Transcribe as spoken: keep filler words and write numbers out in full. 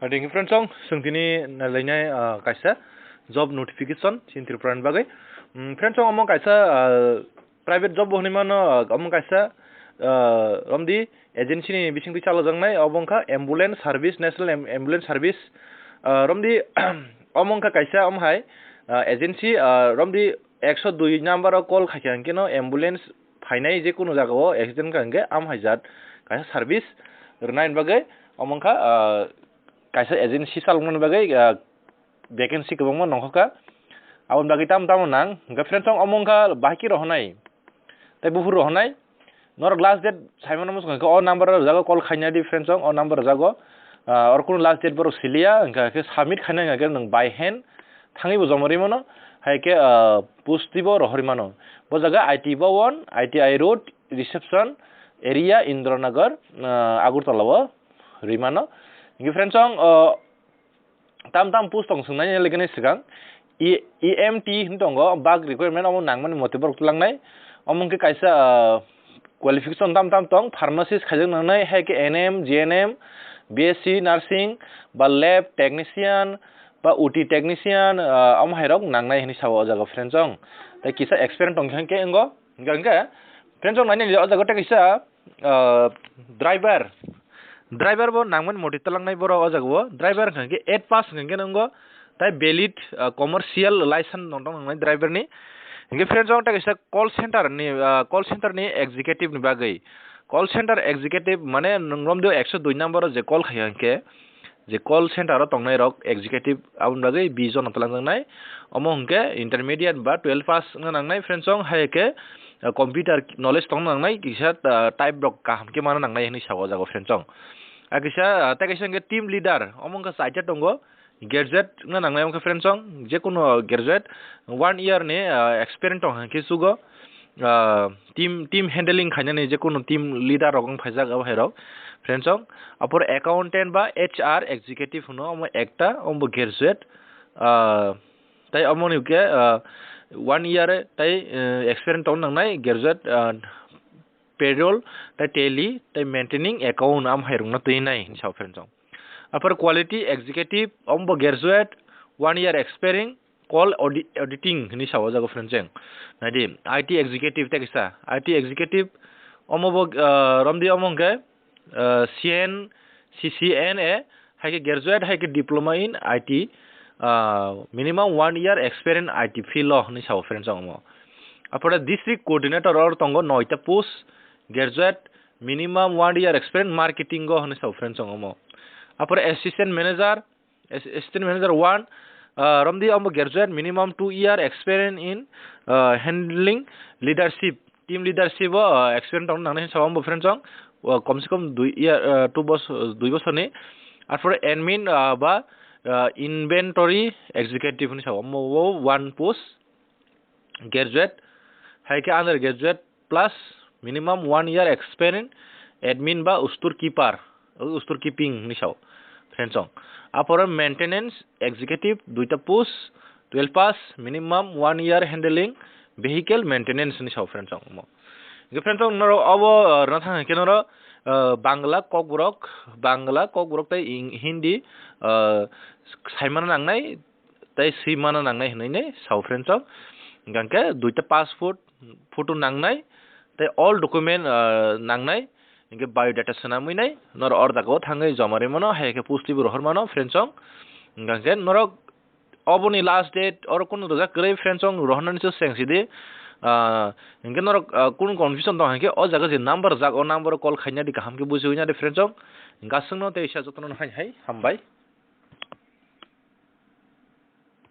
Hadi hwnkhe friends song, chwng tini nailainai, ah, kaisa job notification chini Tripura ni bagwi. Mm, friends song, omo kaisa, ah, private job bo hwnwi mano, ah, omo kaisa, ah, romdi agency ni bisingtwi chalajaknai, obo wngkha ambulance service, national am-, ambulance service, ah, romdi omo wngkha kaisa omo hai, ah, agency, ah, romdi ekso dui number o call khaikha hwnkhe no ambulance phainai, je kunu jaga o accident wngkha hwnkhe am hai jat kaisa service rwnai bagwi omo wngkha, ah, kaisa agency chaloknani bagwi, ah, vacancy kwbangma nongkhorkha. Aboni bagwi tamo tamo nang hwnkhe friends song, omo wngkha bahai khe rohornai tei buphuru rohornai. Norok last date saimano muchung khe o number o rwjago, call khaina di friends song, o number rwjago. Ah, oro kunu last date borok siliya, hwnkha khe submit khaina hwnkha khe nwng by hand thangwi bo joma rwi mano. Hai khe, ah, post twibo rohorwi mano. Bo jaga I T Bhawan, I T I Road, Reception Area, Indranagar, ah, Agartala o rwi mano. Hwnkhe friends song, ah, tam tam post tong swngnai legani swkang E-, E M T hin tongo, bak requirement omo nangmani mote borok twlangnai. Omo hwnkhe kaisa, ah, qualification tam tam tong, pharmacist khaijak nangnai, hai khe N M, G N M, B S C nursing, ba lab technician, ba O T technician, ah, omo hai rok nangnai hinwi sao o jaga friends song. Tei kisa experience tong khe hwnkhe wngo, hwnkhe, hwnkhe friends song nainani o jaga tei kisa, ah, driver, driver bo nangmani moti twlangnai borok o jaga o. Driver hwnkhe eight pass hwnkhe nwngo, tai valid, ah, commercial license nong tong nangnai driver ni. Hwnkhe friends song tei kaisa call center ni, ah, call center ni executive ni bagwi. Call center executive mane nwng romdio ekso dui number o je call khai hwnkhe, je call center o tongnai rok executive aboni bagwi bish jona twlangjaknai. Omo hwnkhe intermediate ba twelve pass wngna nangnai friends song, hai khe, ah, computer knowledge tongna nangnai, kisa, ah, type rok kaham khe mana nangnai hinwi sao o jaga o friends song. Ah, kisa, ah, tei kaisa hwnkhe team leader, omo wngkha chaita tongo, graduate wngna nangnai wngkha friends song, je kono graduate one year ni, ah, experience tong hwnkhe chugo, ah, team, team handling khainani je kono team leader rok wng phaijak abo hai rok friends song. Apor accountant ba H R executive hwno omo ekta, omo bo graduate, ah, tei omo ni hwnkhe, ah, one year tei, eh, experience tong nangnai graduate, ah, payroll tei tally tei maintaining account am hai rokno twi nai hinwi sao friends song. Apor quality executive, omo bo graduate, one year experience, call audi-, auditing hinwi sao o jaga friends song. Naidi, I T executive tei kisa, I T executive, omo bo, ah, romdi omo hwnkhe, ah, C N, C C N A, hai khe graduate, hai khe diploma in I T, ah, minimum one year experience I T field o hinwi sao friends song omo. Apore district coordinator oro tongo noita post, graduate, minimum one year experience marketing o hinwi sao friends song omo. Apore assistant manager, As-, assistant manager one, ah, romdi omo graduate, minimum two year experience in, ah, handling leadership, team leadership o, ah, experience tong nangnai hinwi sao omo friends song, ah, kom se kom dui year, ah, two bos-, dui bosor ni. Arpore admin, ah, ba, ah, inventory executive hinwi sao omo, o one post, graduate, hai khe under graduate plus minimum one year experience, admin ba store keeper, store keeping hinwi sao friends song. Apore maintenance executive duita post, twelve pass, minimum one year handling vehicle maintenance hinwi sao friends song omo. Hwnkhe friends song norok obo, ah, rwna thang hwnkhe norok, ah, Bangla, Kokborok, Bangla, Kokborok tei Ing-, Hindi, ah, saimano nangnai, tei swi mana nangnai hinwi ne sao friends song. Hwnkhe duita passport photo nangnai, tei all document, ah, nangnai, hwnkhe biodata swnamwi nai, noro or jaga o thangwi joma rwi mano, hai khe post twibo rohor mano friends song. Hwnkhe norok oboni last date oro kunu rwjak kwrwi friends song, rohornani se seng sidi. Ah, hwnkhe norok, ah, kunu confusion tong hwnkhe o jaga je number rwjak, o number o call khaina di kaham khe bujiwi nadi friends song. Hwnkhe aswkno tei isa jotono hai hai hambai.